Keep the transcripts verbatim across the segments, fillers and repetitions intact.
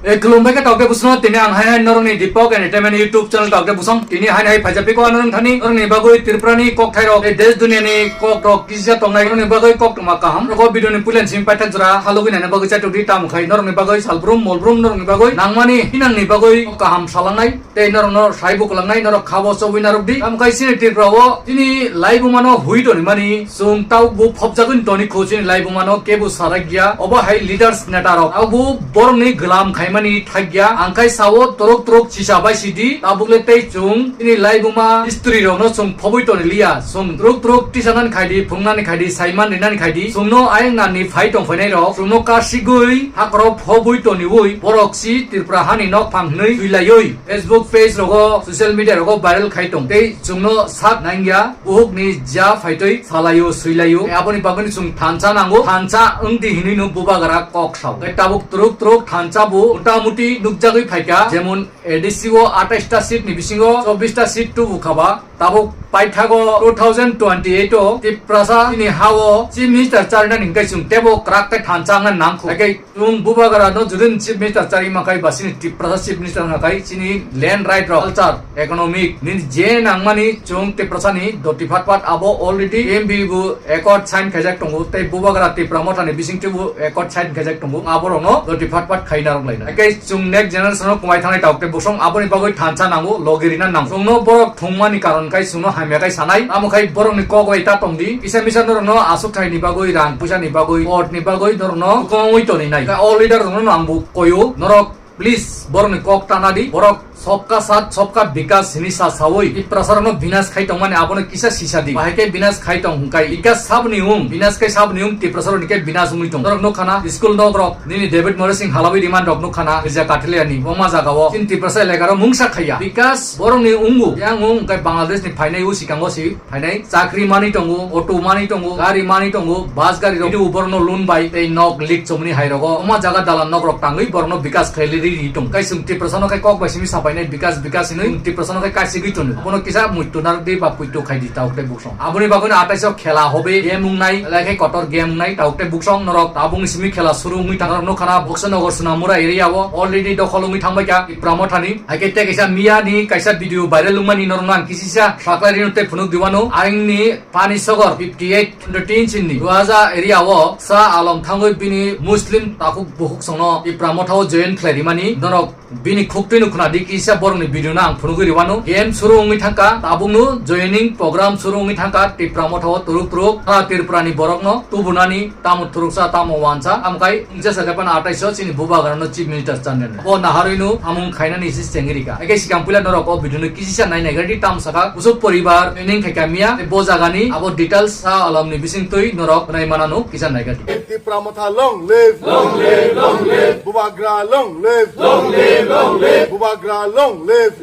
E, khulumbai khe tokde busno, tini ang hai hai norokni Deepak Entertainment YouTube channel tokde busong. Tini hai hai phaijapiko norok thani, norokni bagwi Tripurani kokthairok, e, desh duniyani kokrok kisa tongnai, norokni bagwi koktwma kaham. Roko video ni puilan simi paithak jora halugwi naina bagwi chaitokdi, tamo khai norokni bagwi salbrum molbrum norokni bagwi nangmani hinangni bagwi kaham salangnai. Tei norokno sai bukulangnai, norok khabo chobwi narwkdi. Tamo khai chini Tripura o chini laibumano hui tonimani, chwng tabukbo phobjagwini toni kho chini laibumano kebo sarakya. Obo hai leaders, neta rok tabukbo borokni gwlam khaimani thakya. Ang khai sao, torok torok chisa bai sidi, tabukle tei chwng chini laibuma history rokno chwng phobwi toni liya. Chwng torok torok tisanani khaidi, phungnani khaidi, saiman rinani khaidi, chwngno ayang nani phai tongphainai rok, chwngno kasigwi hakrok phobwi toniwi borok si Tripura hani nokphang hwnwi swilaiwi Facebook page rogo, social media rogo viral khai tong. Tei chwngno sak nangya, buhukni ja phaitwi salaio, swilaio. Tei aboni bagwino chwng thansa nango, thansa wngdi hinwi no bubagra kok sao. Tei tabuk twrwk twrwk thansa bo motamuti nukjagwi phaikha, jemon A D C o atais ta seat ni bisingo chobbish ta seat tubu khaba. Tabuk paithago two thousand twenty-eight o Tiprasa ni hao Chief Minister charina ni hwnkhe chwng tebo kwrak khe thansa wngna nangkho. Hakhe Chwng bubagra no judin Chief Minister chari makai ba chini Tiprasa Chief Minister wngkha kai chini land right rok, culture, economic, nini je nangmani chwng Tiprasa ni doti phat phat abo already M B bu accord sign khaijak tongo, tei bubagra Tipra Motha ni bisingtwi bo accord sign khaijak tongo, abo rok no doti phat phat khaina rok laina. Hakhe chwng next generation no kwmai thangnai tabuk tei bosong aboni bagwi thansa nango, logi rina nango. Chwng no borok thwngmani karon kai chwng no hamya kai sanai, amo khai borok ni kok bai ta tongdi, kisa misa norok no aswk thai ni bagwi, rang puisa ni bagwi, vote ni bagwi norok no kwmangwi toni nai. All leader rok no ang bo koyo, norok please borok ni kok tana di, borok sobka sat sobka bikas hini sa sawi Tiprasa rok no binas khai tongmani abono kisa sisa di. Bahai khe binas khai tong hwnkhe bikas sabni wng, binas khai sabni wng Tiprasa rok ni khe binas wngwi tong. Norok nukha na school nok rok nini David Morasing halawi rimani rok nukha na, Girja Kathiliani, Boma jaga o chini Tiprasa elaka rok mungsa khaiya. Bikas borok ni wngo, yang wng hwnkhe Bangladesh ni phainai o sikango si. Phainai chakri mani tongo, auto mani tongo, gari mani tongo, bus gari rok. Bini uborno loan bai tei nok lik chomni hai rogo. Oma jaga dalan nok rok tangwi borno bikas khlai ri ri tong. Kai chwng Tiprasa no kai kok bai simi sapainai bikas bikas hinwi chwng Tiprasa no kai kasigwi tongo. Bono kisa muitu narwk di ba puitu khai di tauk tei buksong. Aboni bagwi no atais o khela hobe game wngnai, lai khai kotor game wngnai tauk tei buksong norok tabung simi khela suru wngwi tang norok nukha na Boksa Nogor Sunamura area o already dokhol wngwi thangbai kha Tipra Mothani. Hai khe tei kaisa miya ni kaisa video viral wngmani norok no ang kisisa saklai rino tei phunuk diwano. Ang ni Pani Sagor fifty eight twenty tin sinni Duaja area o Sa Alom thangwi bini Muslim takhuk bukhuk songno Tipra Motha o join khlai rimani norok bini khuktwi no khna di kisa borok ni video no ang phunugwi riwano. Game suru wngwi thangkha, tabuk no joining program suru wngwi thangkha Tipra Motha o turuk turuk ha Tripura ni borok no tubunani tamo thuruksa tamo wansa amkai wngsa sa japan atais o chini bubagra no chief minister channel. Bo naharwi no amung khainani isi chengri kha. Eke sikang puila norok o video no kisisa nai nai gadi tam saka kusuk poribar training khai kamia bo jagani abo details sa alom ni bising twi norok nai manano kisa nai gadi. Tipra Motha long live! Long live, long live! Bubagra long live! Long live, long live! Bubagra long live!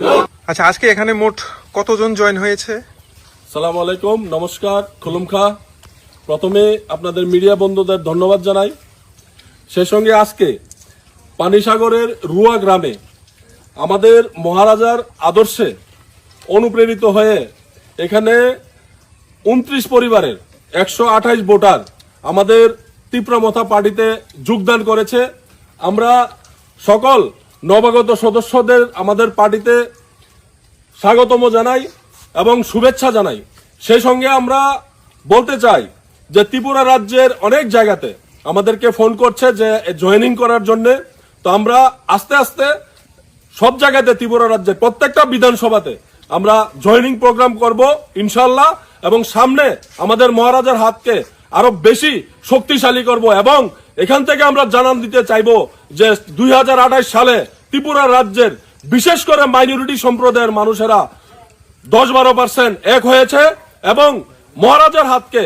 আচ্ছা, আজকে এখানে মোট কতজন জয়েন হয়েছে? সালাম আলাইকুম, নমস্কার, খুলুমখা। প্রথমে আপনাদের মিডিয়া বন্ধুদের ধন্যবাদ জানাই। সেই সঙ্গে আজকে পানিসাগরের রুয়া গ্রামে আমাদের মহারাজার আদর্শে অনুপ্রেরিত হয়ে এখানে ঊনত্রিশ পরিবারের একশো আঠাশ ভোটার আমাদের তিপ্রা মথা পার্টিতে যোগদান করেছে। আমরা সকল নবাগত সদস্যদের আমাদের পার্টিতে স্বাগতম জানাই এবং শুভেচ্ছা জানাই। সেই সঙ্গে আমরা বলতে চাই যে ত্রিপুরা রাজ্যের অনেক জায়গাতে আমাদেরকে ফোন করছে যে জয়েনিং করার জন্যে। তো আমরা আস্তে আস্তে সব জায়গাতে ত্রিপুরা রাজ্যের প্রত্যেকটা বিধানসভাতে আমরা জয়েনিং প্রোগ্রাম করব ইনশাল্লাহ। এবং সামনে আমাদের মহারাজার হাতকে আরো বেশি শক্তিশালী করব এবং এখান থেকে আমরা জানান দিতে চাইবো যে দুই হাজার আঠাশ সালে ত্রিপুরা রাজ্যের বিশেষ করে মাইনরিটি সম্প্রদায়ের মানুষেরা দশ বারো পার্সেন্ট এক হয়েছে এবং মহারাজার হাতকে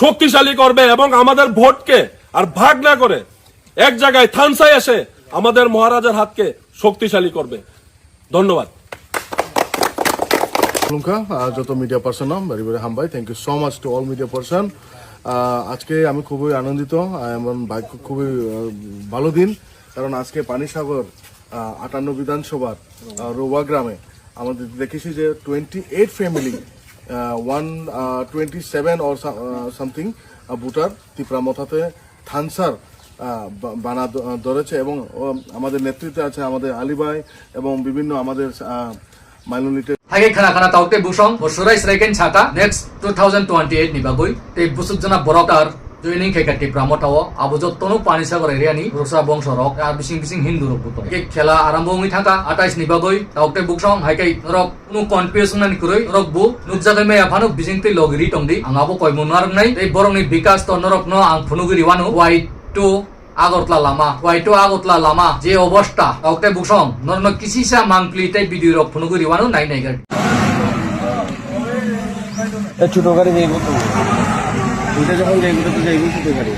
শক্তিশালী করবে এবং আমাদের ভোটকে আর ভাগ না করে এক জায়গায় থানসায় এসে আমাদের মহারাজার হাতকে শক্তিশালী করবে। ধন্যবাদ। Khulumkha, ah, joto media person no, very, very hambai. Thank you so much to all media person. Ah, আজকে আমি খুবই আনন্দিত, আমার ভাগ্য খুবই, আহ, ভালো দিন, কারণ আজকে পানিসাগর, আহ, আটান্ন বিধানসভার, আহ, রোয়া গ্রামে আমাদের দেখেছি যে টোয়েন্টি এইট ফ্যামিলি, আহ, ওয়ান, আহ, টোয়েন্টি সেভেন অর সা-, আহ, সামথিং, আহ, ভোটার তিপ্রা মথাতে থানসার আহ, বা-, বানা দ-, ধরেছে এবং, ও, আমাদের নেতৃত্বে আছে আমাদের আলী ভাই এবং বিভিন্ন আমাদের, আহ, minority. Hai khe khana khana tauk tei buksong bo surai srai khe saka next two thousand twenty-eight ni bagwi tei busuk jana borok tar joining khe kha Tipra Motha o, abo jotto no Panisagar area ni Ruksa bongso rok, ar bising bising Hindu rok bo tongo. Khe khela arambo wngwi thangkha atais ni bagwi tauk tei buksong, hai khe norok kunu confuse wngnani kwrwi, norok bo nukjagwi maya phano bising twi logi ri tong di, ang abo koimung narwknai tei borok ni bikas to norok no ang phunugwi riwano Y two Agartala lama, Waito Agartala lama, je obosta, tauk tei buksong, norno kisisa mangpli tei video rok phunugwi riwano nai nai gari. এ ছোট গাড়ি যাইব তো, এটা যখন যাইব তো যাইব ছোট গাড়ি।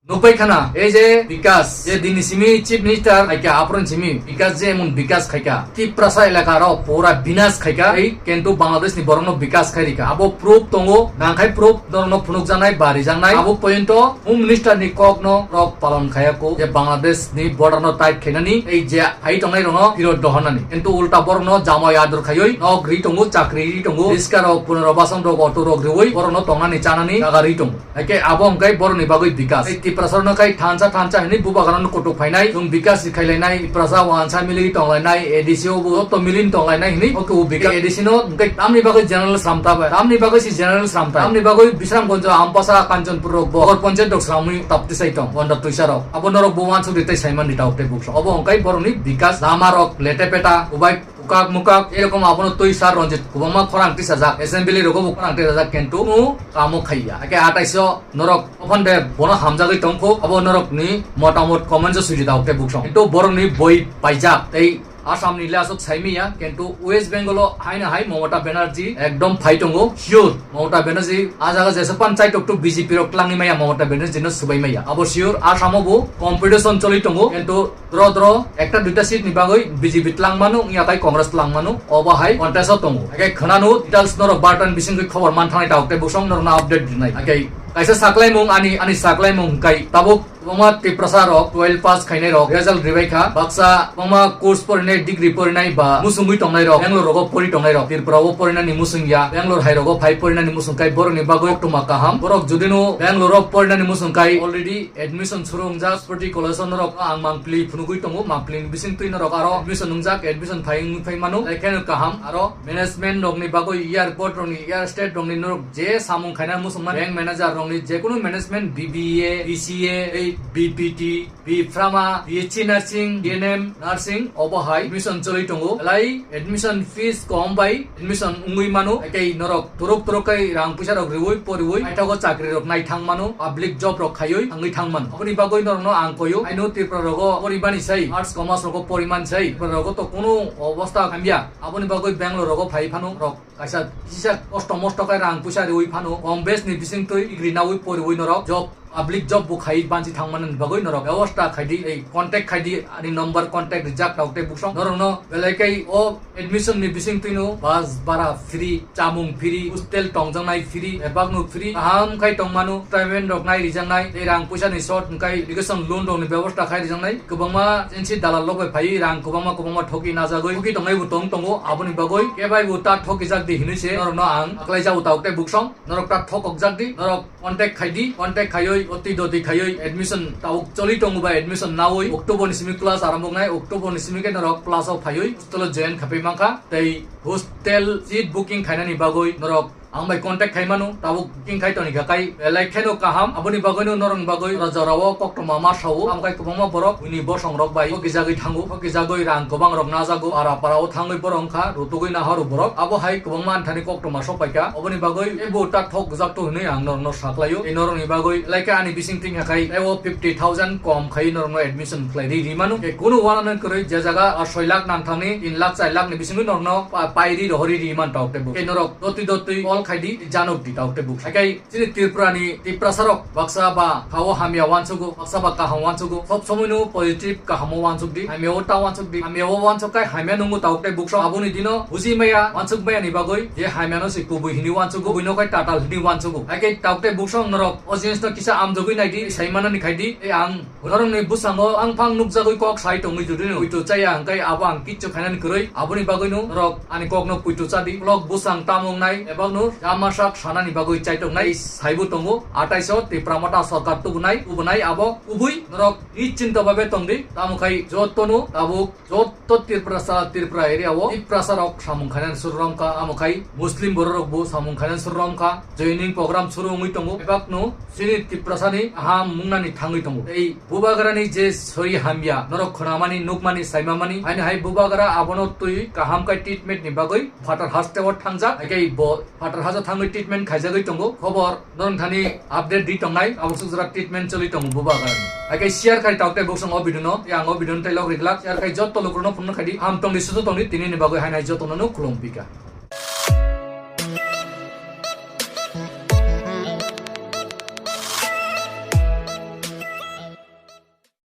Nukbai khana, ei je Bikas, je dini simi Chief Minister khaikha, apron simi Bikas je emon Bikas khaikha, Tiprasa elaka rok pura binas khaikha, ei kintu Bangladesh ni borok no Bikas khai rikha. Abo proof tongo, nangkhai proof norok no phunukjaknai, barijaknai. Abo poyonto Home Minister ni kok no rok palon khaya ko, je Bangladesh ni border no tight khainani, ei je hai tongnai rok no phirot dohornani. Kintu ulta borok no jamai ador khaioi, nok ri tongo, chakri ri tongo, riska rok, punarbasan rok, auto rok rioi, borok no tongnani chanani jaga ri tongo. Haikhe abo hwnkhe borokni bagwi bikas. Tei Tiprasarokno khai thansa thansa hinwi bubagrano kutuk phainai, chwng bikas si khailainai, Tiprasa wansa milwi tonglainai, A D C o bo joto milwi tonglainai hinwi, oke o bikas A D C no hwnkhe tamni bagwi general sramta bai, tamni bagwi si general sramta, tamni bagwi Bisramganj, Ampasa, Kanchanpur rok bo, Nagar Panchayat rok sramwi taptisai tong, wanda tuisa rok. Abo norok bo wansuk ri tei saiman ri tauk tei buksong. Obo hwnkhe borokni bikas, lama rok lete peta, ubai Ukak mukak erokom abono twi sir Ranjit kwbangma khorang tisajak, assembly rogo bo khorang tisajak, kintu kunu kamo khaiya. Ake atais o norok ophande bono hamjagwi tongkho, abo norokni motamot comments o suri daok tei buksong. Kintu borokni boi paijak tei Assam ni le aswk saimanya, kintu West Bengal o haino hai Mamata Banerjee ekdom phai tongo, sure Mamata Banerjee a jaga jesa pan chai tok tok B J P rok tlangwi maya, Mamata Banerjee no swbai maya. Abo sure Assam o bo competition choli tongo, kintu Dro dro ekta duita seat ni bagwi B J P twlang mano, wngya tai Congress twlang mano, obo hai contest o tongo. Haikhe khwnano details norok bartan bisingtwi khobor man thangnai, tabuk tei bosong norokno update rinai. Haikhe kaisa saklaimung ani, ani saklaimung hwnkhe tabuk kwbangma Tiprasa rok twelve pass khainai rok result ribai kha, baksa kwbangma course porinai, degree porinai ba musungwi tongnai rok, Bangalore rogo pori tongnai rok, Tripura o porinani musung ya, Bangalore hai rogo phai porinani musung khai borokni bagwi koktwma kaham. Borok judino Bangalore o porinani musung khai already admission suru wngjak, Sporty College o norok ang mangpli phunugwi tongo, mangpli ni bising twi norok aro admission wngjak, admission phai wngwi phai mano, hai kheno kaham. Aro management rokni bagwi, airport rokni, air state rokni norok je samung khaina muchungma, bank manager rokni jekunu management, B B A, B C A, tei B P T, B Pharma, B S C nursing, D N M nursing, obo hai admission choli tongo. Belai admission fees kom bai admission wngwi mano, tei norok turuk turuk khe rang puisa rok riwi poriwi paithago chakri rok nai thang mano, public job rok khaiwi thangwi thang mano. Aboni bagwi norokno ang koyo, aino Tripura rogo poribani sai, arts commerce rogo poriman sai, Tripura rogo to kunu obosta hamya. Aboni bagwi Bangalore rogo phai phano rok kaisa kisa kosto mosto khe rang puisa riwi phano, kom bes ni bising twi degree nawi poriwi norok job, public job bo khai banchi thangmani bagwi norok bebosta khaidi, ei contact khaidi, ani number contact rijak, tabuk tei bosong norokno belai khe o admission ni bising twino bus bara free, chamung free, hostel tongjaknai free, bebakno free, kaham khai tongmano, payment rok nai rijaknai, tei rang puisa ni short hwnkhe education loan rokni bebosta khai rijaknai, kwbangma agency dalal rok bai phaiwi rang kwbangma kwbangma thoki najagwi thoki tongnai bo tong tongo, aboni bagwi kebai bo ta thokijak di hinwi se norokno ang aklai jago, tabuk tei bosong norok ta thokokjak di, norok contact khai di, contact khaiwi oti doti khaiwi admission tabuk choli tongo ba admission nawi October ni simi class arambo wngnai, October ni simi khe norok class o phaiwi hostel o join khapai mankha, tei hostel seat booking khainani bagwi norok ang bai contact khai mano, tabuk booking khai toni kha khai belai kheno kaham, aboni bagwino norokni bagwi jora jorao koktwma ma sao, tamo khai kwbangma borok buini bosong rok bai thokijagwi thango, thokijagwi rang kwbang rok najago, para para o thangwi borok wngkha rutugwi nahoro borok, abo hai kwbangma anthani koktwma sok paikha, oboni bagwi ebo ta thok jak to hinwi ang norokno saklaio. Tei norokni bagwi belai khe ani bising twi kha khai tei o fifty thousand kom khai norokno admission khlai ri ri mano, tei kunu uanani kwrwi je jaga o soi lakh nang thangni tin lakh char lakh ni bisingwi norokno pa-, pai ri rohori ri man tabuk tei bo. Tei norok dotwi dotwi all khaidi, janok di tauk tei buksa. Haikhe chini Tripura ni Tiprasa rok baksa ba hao hamya wansugo, baksa ba kaham wansugo. Sob somoi no positive kaham o wansuk di, hamya o ta wansuk di, hamya o wansuk kai hamya nungo tauk tei buksa. Aboni dino buji maya, wansuk maya ni bagwi je hamya no se kubui hini wansugo, kubui no kai tatal hini wansugo. Haikhe tauk tei buksa norok o jinis no kisa amjogwi nai di, sai manani khai di. Tei ang norok ni bwskango ang phang nukjagwi kok sai tongwi jodi no puitu chaya hwnkhe abo ang kichu khainani kwrwi. Aboni bagwi no norok ani kok no puitu cha di. Vlog bwskang tamo wngnai eba no jamasak sanani bagwi chai tongnai saibo tongo. Atai so Tipra Motha sorkar tubunai, tubunai abo kubui norok nichinto babe tong di. Tamo khai joto no tabuk joto Tiprasa, Tripura area o Tiprasa rok samung khainani suru romkha, amo khai Muslim borok rok bo samung khainani suru romkha. Joining program suru wngwi tongo. Ebak no chini Tiprasa ni kaham mungnani thangwi tongo. Tei bubagra ni je sori hamya norok khwnamani, nukmani, saimamani, haino hai bubagra abono twi kaham khai treatment ni bagwi Phatar hasteo thangjak. Haikhe bo Phatar haste thangwi treatment khaijagwi tongo. Khobor norok thani update di tongnai, abo suk jora treatment choli tongo bubagra ni. Haikhe share khai tauk tei buksa o video no, tei ang o video no tei log riglak, share khai joto lukurok no phunukna khai di. Ham tong di, susu tong di, tini ni bagwi hainai joto no khulum pika.